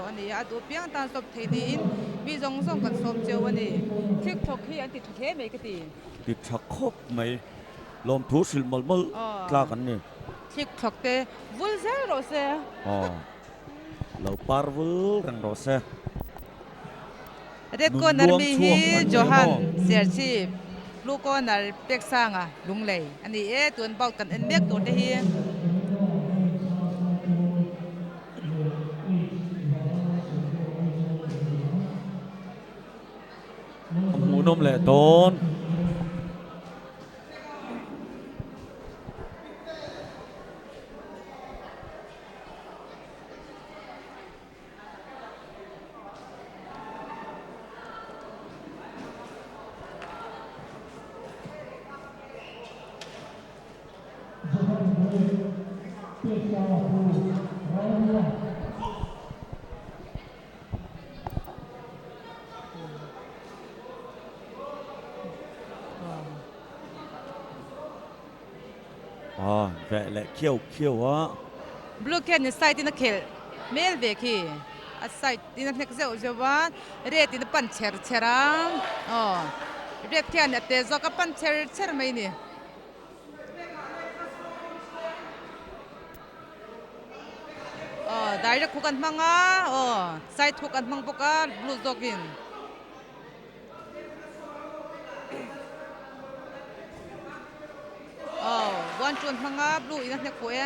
tawh a ni a, a duh piang tan sawp thei niin mi zawng zawng kan sawm cheu a ni. Thlik thlawk hi an ti tha hle mai ka ti. Ti tha khawp mai. Lawmthu hrilh mawlh mawlh tlak an ni. Thlik thlawk te vul zel rawh se. Aw. Lo par vul reng rawh se. Red Nun corner luang mi chhuak hi an ni Johan maw? Serchhip, Blue corner Peksanga Lunglei a ni e. Tun bout kan en mek tur te hi. A hmuhnawm leh dawn. Aw veh leh khiau khiau a. Blue khian in side in a khelh hmel ve khi a side in a hnek zeuh zeuh a red in a pan chher chher a aw red khian a te zawk a pan chher chher mai a ni. Aw direct hook an hmang a aw side hook an hmang bawk a blue zawk in. Aw one two an hmang a blue in a hnek fuh e.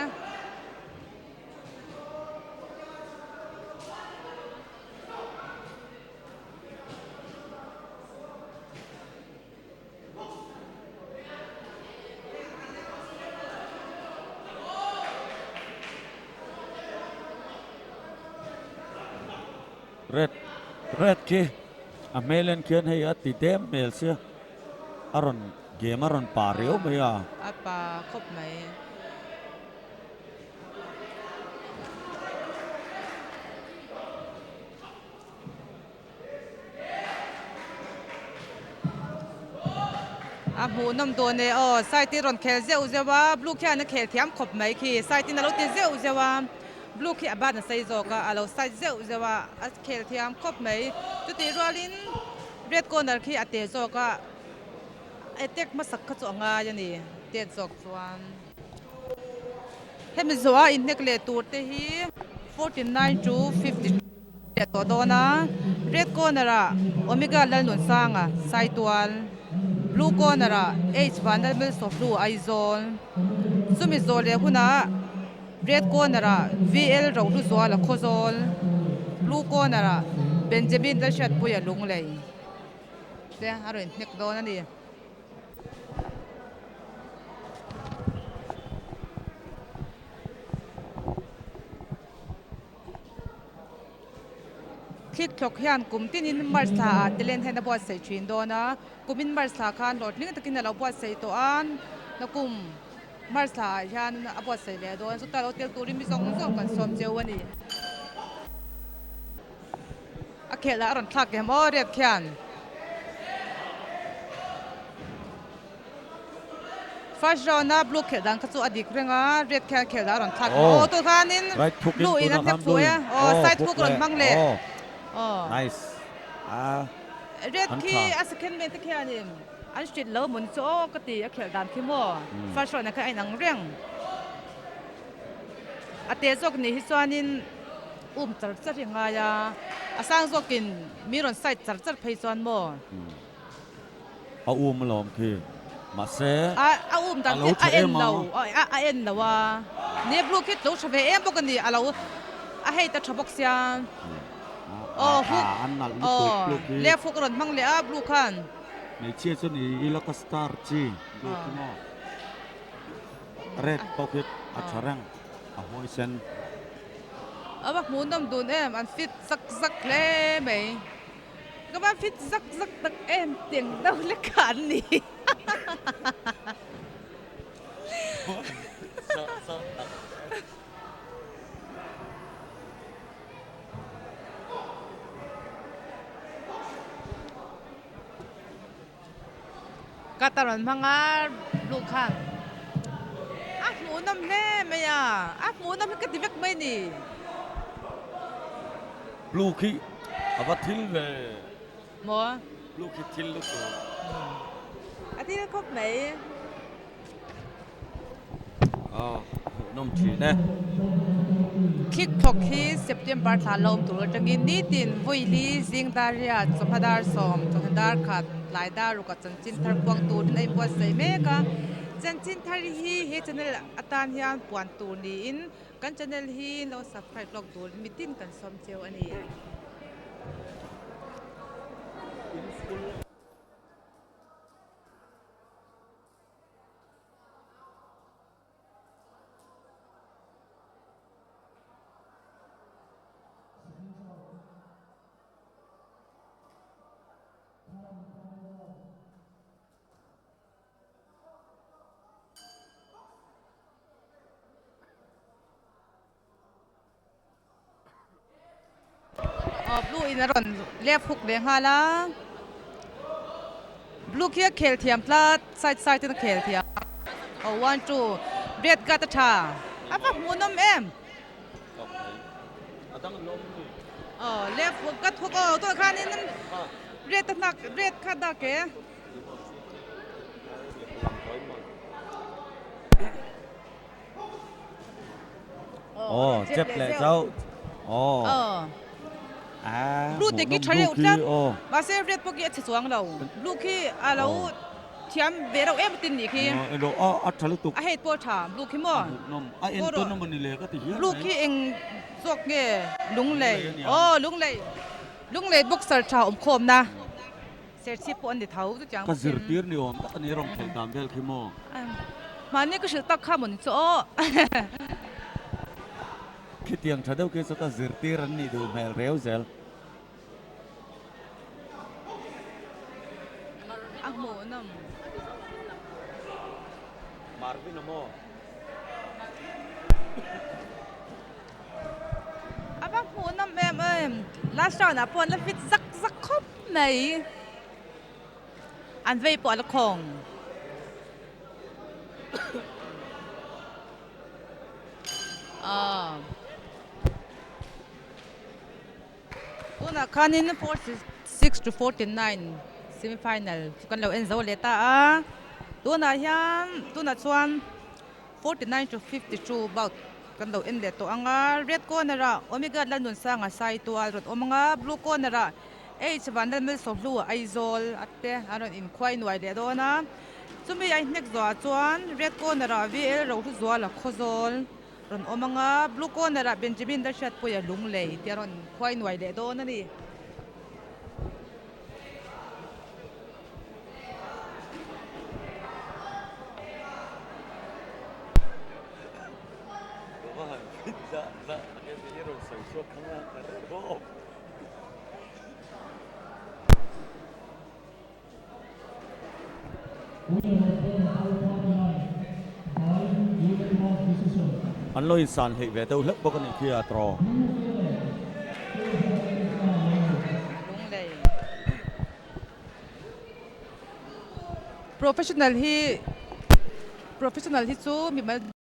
Red red khi a hmel en khian hei a ti dem hmel sia a rawn game a rawn pa riau mai a. A pa khawp mai. A hmuhnawm dawn e aw side hi rawn khel zeuh zeuh a blue khian a khel thiam khawp mai khi side in a lo ti zeuh zeuh a blue khi a ban a sei zawk a a lo side zeuh zeuh a a khel thiam khawp mai chutih rualin red corner khi a te zawk a attack hmasak kha chu a ngai a ni tet zawk chuan. Hemi zawha inhnek leh tur te hi 49 to 53 leh tawh dawn a, red corner ah Omega Lalnunsanga Saitual, blue corner ah H Vanlalmalsawhlu Aizawl, chumi zawh leh hunah red corner ah VL Rohluzuala Khawzawl, blue corner ah Benjamin Lalhriatpuia Lunglei te a rawn inhnek dawn a ni. Thlik thlawk hian kum tinin March thla ah talent hian a buatsaih thin dawn a, kumin March thla khan hlawhtling takin a lo buatsaih tawh a, nakum March thla ah hian a buatsaih leh dawn a, chuta lo tel turin mi zawng zawng kan sawm cheu a ni. A khelh ah a rawn thlak em aw riat khian. First round a blue khelh dan kha chu a dik reng a red khian khelh dan a rawn thlak em aw tah khanin blue in a hnep fuh e aw side hook a rawn hmang leh aw red khi a second man te khianin an hrilh lo maw ni chu aw ka ti a khelh dan khi maw first round ah khan a inang reng a te zawk nih hi chuanin. Um char char hi a ngai a, a sang zawkin mi rawn side char char phei chuan maw? A um alawm khi, mahse A a um dan khi a en lo, a en lo a, ni blue khi tlo tha ve em bawk a ni, a lo a hei ta tha bawk sia, aw hook, aw left hook a rawn hmang leh a blue khan. Hmeichhia chu ni ila ka star chi blue khi maw, red pawh khi a tha reng, a huaisen. A va hmuhnawm dun em, an fit zak zak hle mai. Ka va fit zak zak tak em tiang deuh lek kha an ni. Ka ta rawn hmang a luh khan a hmuhnawm hle mai a, a hmuhnawm hi ka ti vek mai a ni. Blue khi a va thil ve. Maw? Blue khi thil lutuk. A thil khawp mai. Aw, hmuhnawm thin e. Thlik thlawk hi September thla lo awm tur atangin nitin Vawili zing dar riat, chawhma dar sawm, chawhna dar khat, tlai dar ruk a chanchin thar puang turin a inbuatsaih mek a. Chanchin thar hi he channel atan hian puan tur niin kan channel hi lo subscribe lawk turin mitin kan sawm cheu a ni. Aw blue in a rawn left hook leh nghal a blue khi a khel thiam tlat side side in a khel thiam aw one two red guard a tha a va hmuhnawm em aw left hook ka thawk aw tunah khanin red a hnak red kha dak e. Aw chep leh chauh aw a Blue te khi tha reuh tlat mahse red pawh khi a chhe chuang lo blue khi a lo thiam ve reuh em atin nih khi a tha lutuk a hei pawh a tha blue khi maw a en tawn a mawni le ka ti hial blue khi eng zawk nge lunglei aw lunglei lunglei boxer tha awm khawm na. Serchhip pawh an ni tho chutiang Ka zirtir ni awm tak a ni rawng khelh dan vel khi maw? Mahni ka hrilh tak kha maw ni chu aw. Khitiang tha deuh khi chu ka zirtir an nih duh hmel reu zel. A hmuhnawm. Marvin a maw? A va hmuhnawm em em. Last round ah pawh an la fit zak zak khawp mai. An vei pawh a la khawng. Aw. Tunah khanin 46 to 49 semi final chu kan lo en zo leh ta a. Tunah hian tunah chuan 49 to 52 bout kan lo en leh tawh ang a, red corner ah Omega Lalnunsanga Saitual rawn awm ang a, blue corner ah H Vanlalmalsawhlu Aizawl a te an rawn inkhuai nuai leh dawn a, chumi a inhnek zawhah chuan red corner ah VL Rohluzuala Khawzawl rawn awm ang a, blue corner ah Benjamin Lalhriatpuia Lunglei te a rawn khuai nuai leh dawn a ni. An lo insan hleih ve deuh hleuh bawk a nih khi a tawh. Professional hi professional hi chu mimal.